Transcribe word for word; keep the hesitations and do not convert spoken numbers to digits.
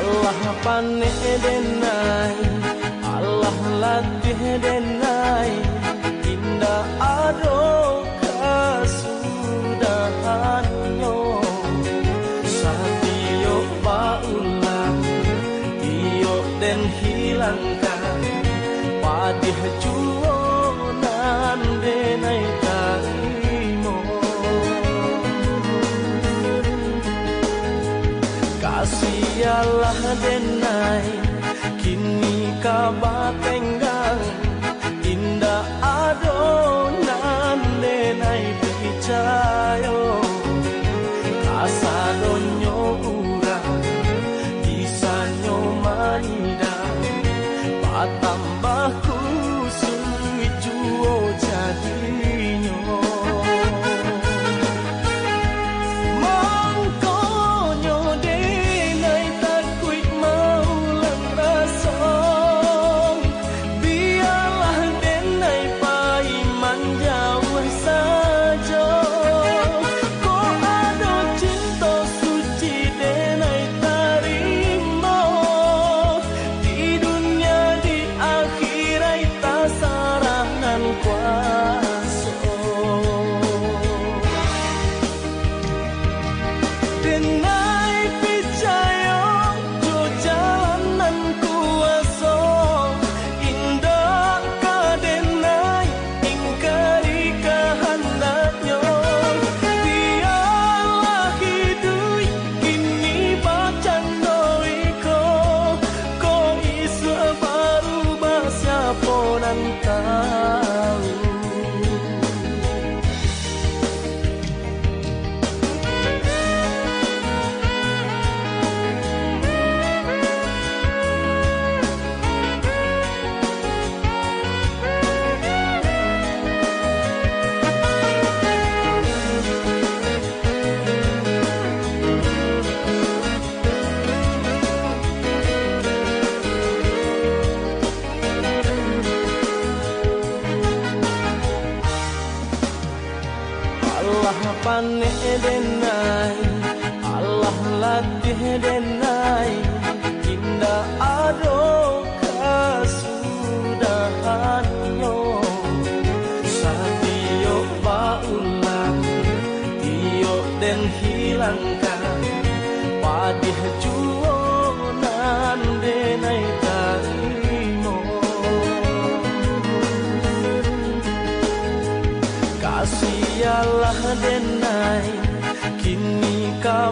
Alah panek denai, alah latih denai, indak ado kasudahannyo. Satiok baulang, tiok den hilangkan, padih juo nan denai tarimo. Kasialah denai, kini ka batenggang, indak ado nan denai picayo. Kasadonyo urang bisanyo maidang, batambah kusuik juo jadinyo. Mangkonyo denai takuik maulang raso, bialah denai pai manjauah sajo. Kok ado cinto suci denai tarimo, di dunia di akhiraik tasarah nan kuaso. Denai picayo jo jalan nan kuaso, indak ka denai ingkari kahandaknyo. Bialah iduik kini bacando iko, kok isuak barubah, siapo nan tahu. Alah panek denai, alah latih denai, indak ado kasudahannyo. Satiok baulang, tiok den hilangkan, padih juo nan denai tarimo. Kasialah denai, kini ka